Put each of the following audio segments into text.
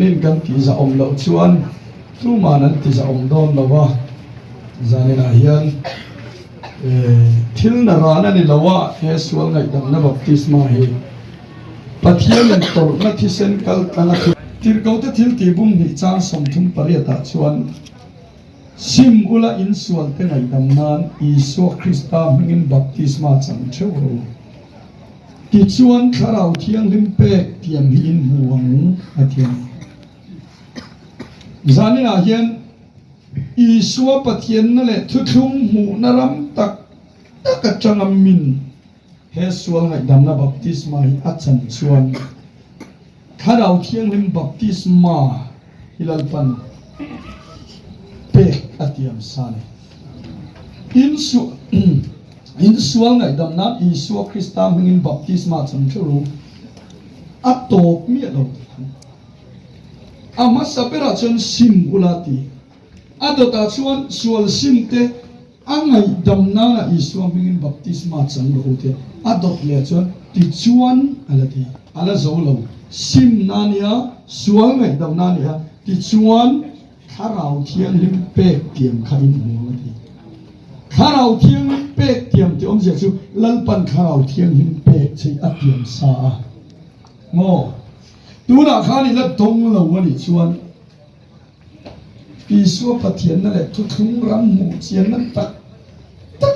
Keinin kan tih zahawm loh chuan tuman an ti zahawm dawn lo a, zaninah hian thil na ran a ni lo a, he sual ngaihdamna baptisma hi Pathianin tawrhna thisen kal tlang a thil. Tirhkote thil tih bum hnih chang 38 ah chuan Sim ula insualte ngaihdam nan Isua Krista hmingin baptisma chang theuh rawh u. Tichuan Thlarau Thianghlim pek tiang hi in hmu ang, a ti a ni. Zaninah hian Isua Pathianna leh thuthlung hmuhna ram tak tak atanga min he sual ngaihdamna baptisma hi a chan chuan Thlarau Thianghlim baptisma hi Lalpan pek a tiam sa a ni. In sual ngaihdam nan Isua Krista hmingin baptisma chang theuh ru. A tawp miah lo ti ang. A hmasa berah chuan sim ula ti. A dawtah chuan sual sim te a ngaihdam nana Isua hmingin baptisma chang rawh u ti. A dawt leh chuan tichuan a la ti. A la zo lo. Sim na nia, sual ngaihdam na nia, tichuan Thlarau Thianghlim pek tiam kha in hmu ang a ti. Thlarau Thianghlim pek tiam tih awmzia chu Lalpan Thlarau Thianghlim pek che a tiam sa a. Maw? Tunah khan i la dawng lo a nih chuan Isua Pathianna leh thuthlung ram hmuh chianna tak tak,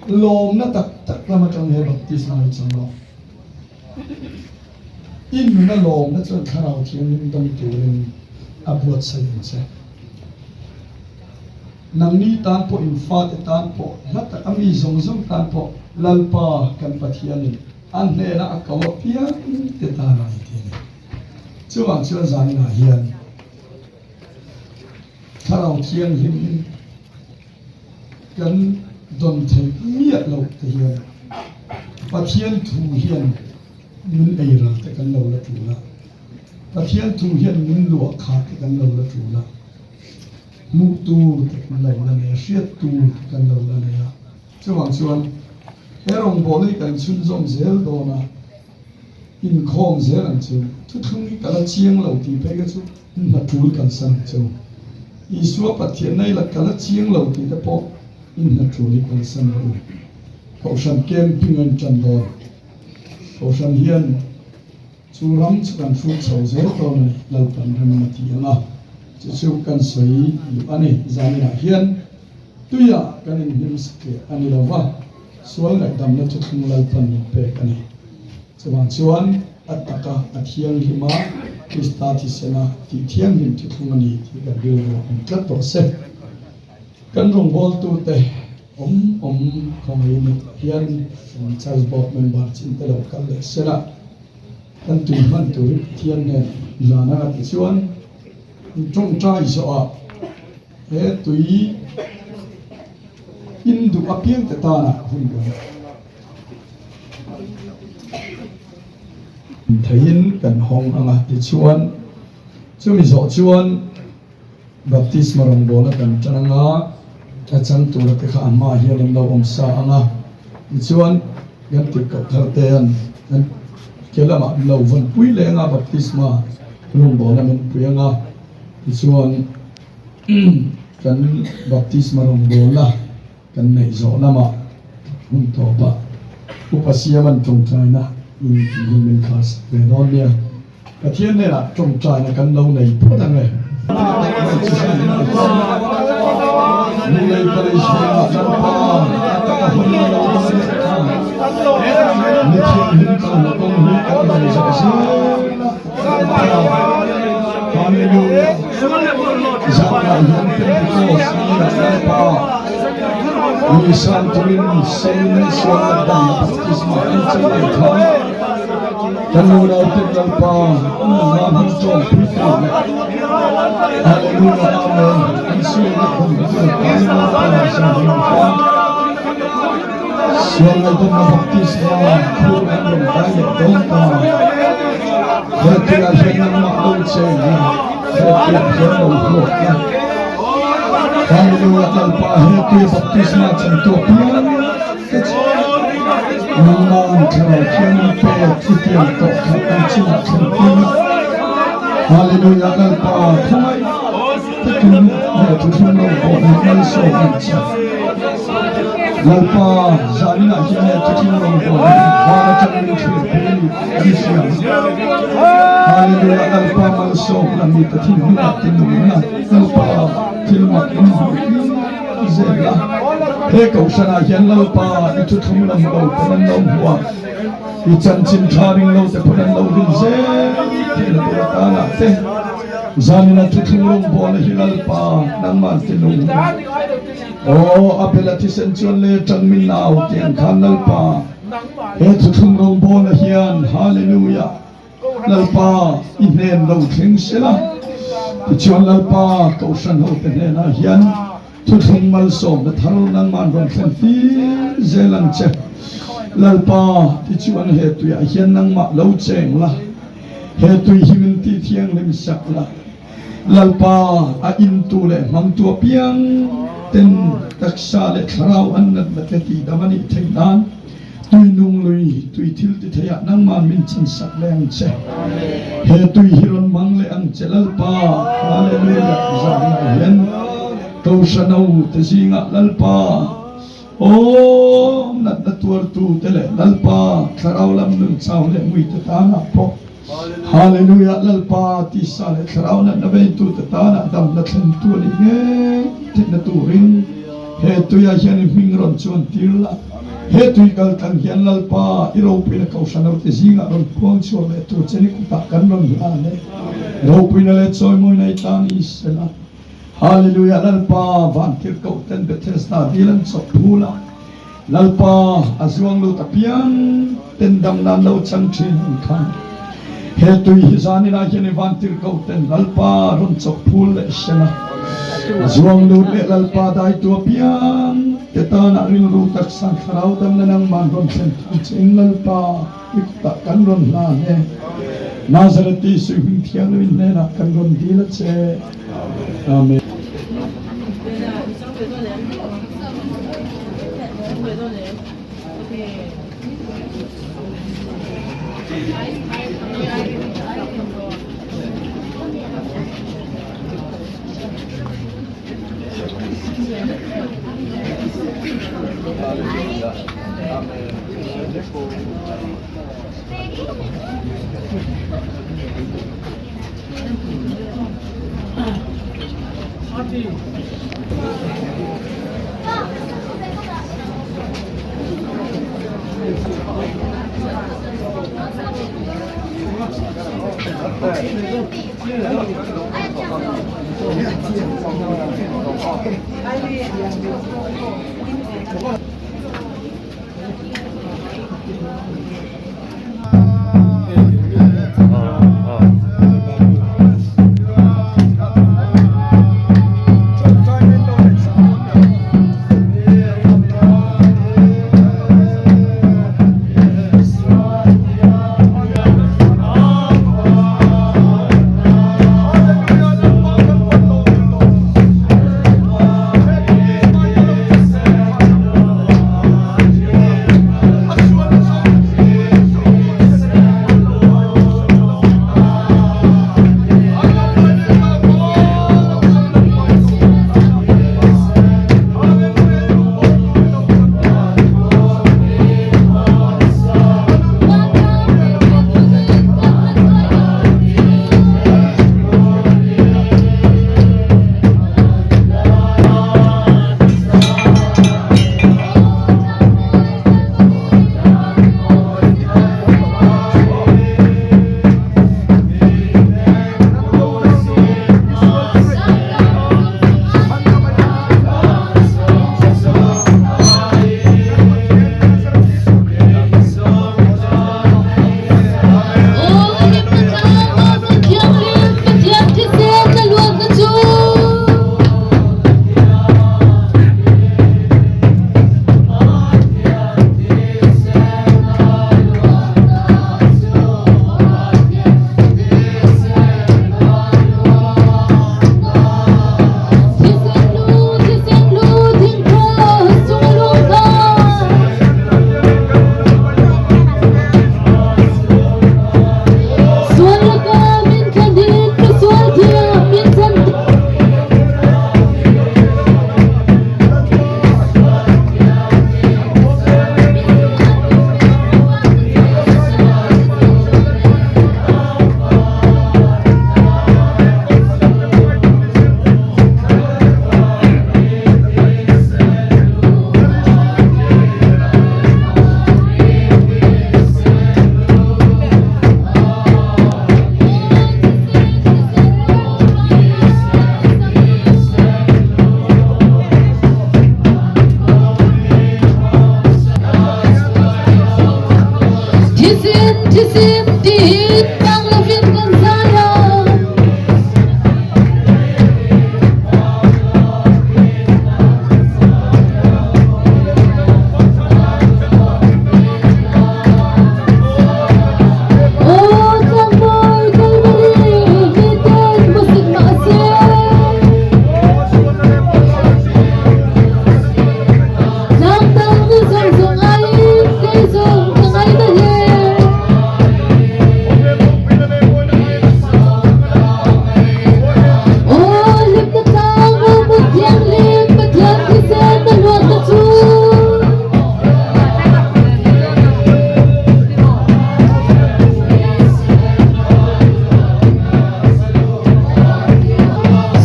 lawmna tak tak lam atang he baptisma hi chang rawh. I nuna lawmna chuan Thlarau Thianghlim dawng turin a buatsaih ang che. Nangni tan pawh, in fate tan pawh, hla taka mi zawng zawng tan pawh Lalpa kan Pathianin a hnena a ko apiang te tan a ni ti a ni. Chuvang chuan zaninah hian Thlarau Thianghlim kan dawn theih miah loh te hian Pathian thu hian min ei ral te kan lo la tul a, Pathian thu hian min luah khah te kan lo la tul a, hmuh tur te kan lo la nei a, hriat tur te kan lo la nei a. Chuvang chuan he rawngbawlna hi kan chhunzawm zel dawn a, inkhawm zel ang chu. Thuthlung hi ka la chiang lo tih phei kha chu hna tul kan san ang chu. Isua Pathianna hi la ka la chiang lo tih te pawh in hna tul hi kan san rawh u. Kohhran camping a intan dawn. Kohhran hian chu ram chu kan hrut chho zel dawn a ni, Lalpan rem a ti ang a, chu chu kan sawi duh a ni. Zaninah hian tuiah kan inhnim satliah a ni lo va, sual ngaihdamna thuthlung Lalpan min pek a ni. Chuvang chuan a taka a thianghlim a, Krista thisena tih thianghlim thuthlung a ni tih kan rilru awm tlat tawh se. Kan rawngbawltute Awm awm khawngaih nih hian kan Church Board member chin te lo kal leh sel a, kan tui hman tur hi Pathian nen zan anga ti chuan in tawngtai zawhah he tui in duh apiang te tanah hun kan theihin kan hawng anga tichuan chumi zawh chuan Baptisma rawngbawlna kan tan anga, a chang tura te kha a hmaah hian an lo awm sa ang a, tichuan kan tirhkoh thar te an an ke lamah an lo vawn pui leh anga baptisma rawngbawlna min pui anga, tichuan kan baptisma rawngbawlna Kan neih zawh lamah hun tawpah Upa Siaman tawngtaina in tih hun min khar sak ve dawn nia. Pathian hnenah tawngtaina kan lo nei phawt ang e. Lunglei Parish vengah Lalpa a taka hun a lo dawng leh ta. Mi thianghlim kalna kawng hi kan nei zawh zel a. Hallelujah. Zanah hian Pentecost ni ah Lalpa mi san turin semin sualna dang baptisma an chan ang khan kan unaute Lalpa nangmah hming tawngpui tur leh Hallelujah Amen an sualna dang tur tan Lalpa zan ang khan Sual ngaihdamna baptisma khur an rawn kai leh dawn ta. He tuiah hian nangmah lo cheng a, he tuiah hian lo hmuak a. Hallelujah Lalpa he tui baptisma changtu apiang te chu nangman Thlarau Thianghlim pek i tiang tawh kha an chungah thlen tir a. Hallelujah Lalpa khawngaih takin he thuthlung lo pawh hi malsawm ang che. Lalpa zaninah hian he thuthlung lo pawh hi van atang min thlir pui ni kan hria. Hallelujah Lalpa malsawm la mi ta thinlungah tinung la Lalpa thil mak min hmuh tir zel la. He kohhranah hian Lalpa i thuthlung lam lo ten an lo hmu a. I chanchin tha ring lo te pawn an lo rin zel theihna tur atana te zanina thuthlung rawngbawlna hi Lalpa nangmah ti nung Aw a bela thisen chuan le tang min nau tih ang khan Lalpa he thuthlung rawngbawlna hian Hallelujah Lalpa i hnen lo thleng sela tichuan Lalpa Kohhran ho te hnenah hian Thuthlung malsawmna thar nangman rawn thlen tir zel ang che. Lalpa, tichuan he tuiah hian nangmah lo cheng la, he tui hi min tih thianghlim sak la. Lalpa, a intu leh hmangtu apiang ten taksa leh thlarau an natna te tihdam a nih theih nan tui nung lui, tui thil ti theiah nangman min chan sak leh ang che. He tui hi rawn hmang leh ang che Lalpa, Hallelujah, zanah hian Kohhrano te zingah Lalpa, aw natna tuartu te leh Lalpa thlarau lam nun chau leh ngui te tanah pawh Hallelujah Lalpa tisa leh thlarau natna veitu te tanah damna thlentu a nih ngei theihna turin he tuiah hian i hming rawn chuan tir la. He tui kal tlang hian Lalpa i ropuina Kohhran te zingah rawn puang chhuak leh tur che ni kutah kan rawn hlan e. Ropuina leh chawimawina i tan i sel a. Hallelujah Lalpa vantirhkoh ten Bethesda dil an chawp phul a, Lalpa a zuang lut apiang ten damna an lo chang thin ang khan he tui hi zaninah hian i vantirhkoh ten Lalpa rawn chawp phul leh sel a, a zuang lut leh Lalpa daitu apiang te tanah rilru taksa thlarau damna nangman rawn thlen thung che in Lalpa i kutah kan rawn hlan e. Nazareth Jesuh hming thianghlim in hnenah kan rawn dil a che. Amen. Thisen tiin bang lovin kan zai a. Aw tlangbawi Kalvari miten hmusit mah se. Tlangdang zawng zawng aiin kei zawng ka ngaina hle. Aw hlimna tlang aw hmun thianghlim Pathian thisen na luatna chu.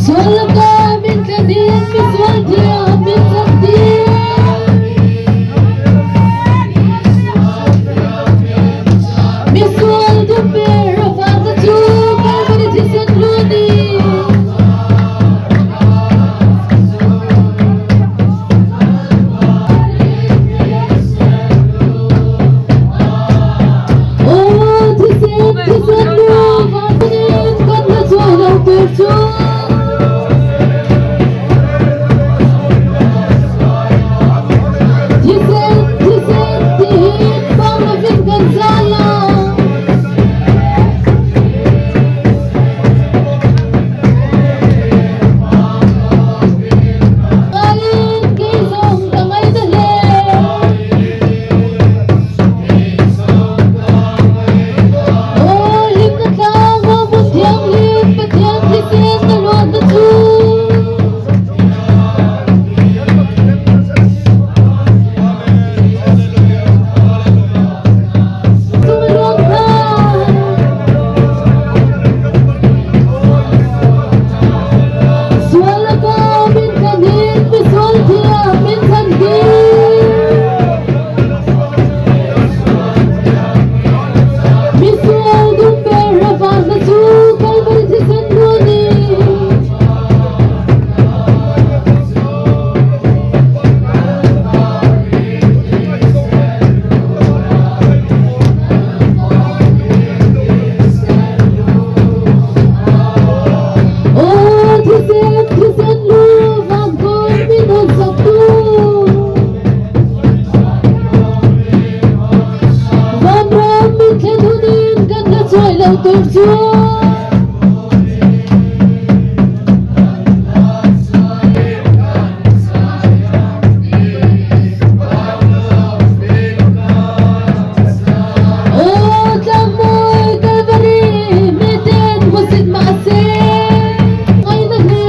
Sual laka min tlenin misual thiam min chak tir. Misual duper a vang chu Kalvari thisen lu a ni. Aw thisen thisen lu vangin kan la chuai lo tur chu. Thisen thisen tiin bang lovin kan zai a. Aiin kei zawng ka ngaina hle. Aw hlimna tlang aw hmun thianghlim Pathian thisen na luatna chu. Chumi luang khan. Sual laka min tlanin misual thiam min chhan tir. Misual dum ber a vahna chu Kalvari thisen lu a ni. Aw thisen thisen lu van kawn min hawn sak tu. Vanram min thlen hunin kan la chuai lo tur chu. Aw tlangmawi Kalvari miten hmusit mahse ngaina hle.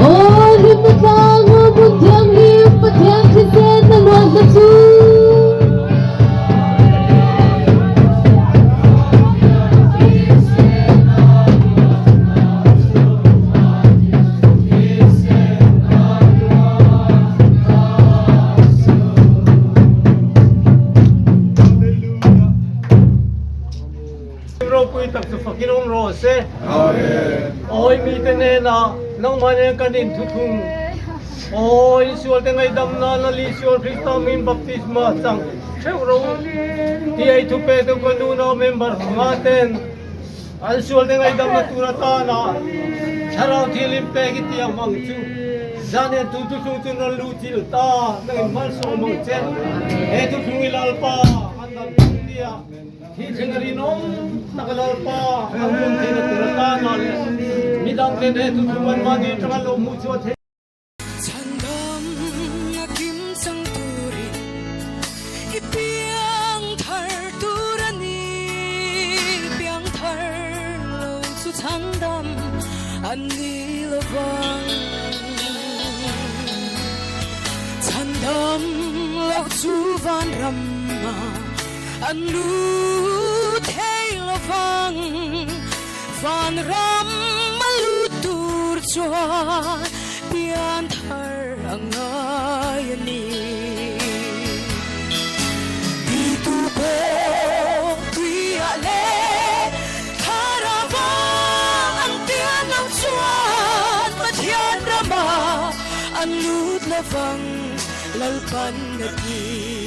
Aw hlimna tlang aw hmun thianghlim Pathian thisen a luanna chu. Ropui tak chu fakin awm rawh se. Awi mite hnenah nangmah nen kan inthuthung. Aw insualte ngaihdam nana Lisual Krista min baptisma chang theuh ro tih ei thupe tu ka nunau member nga ten an sualte ngaihdamna tur atana thlarau thianghlim pek i tiang ang chu zan hian tu thuthlung chu rawn luh chilh ta nangin malsawm ang che. He thuthlung i Lalpa an dam thung nia. Hi thleng a rinawm tak a Lalpa an rawn theihna tur atana leh midang ten he thuthlung anmahni atanga lo hmuh chhuah theih Chhandam a kim chang turin i piang thar tur a ni. Piang thar lo chu chhandam an ni lo vang. Chhandam lo chu vanram ah An lu thei lo vang, vanram a lut tur chuan pian thar a ngai a ni. Ti tu pawh tuiah leh thlarau ah an pian lo chuan Pathian ramah an lut lo vang. Lalpan a ti.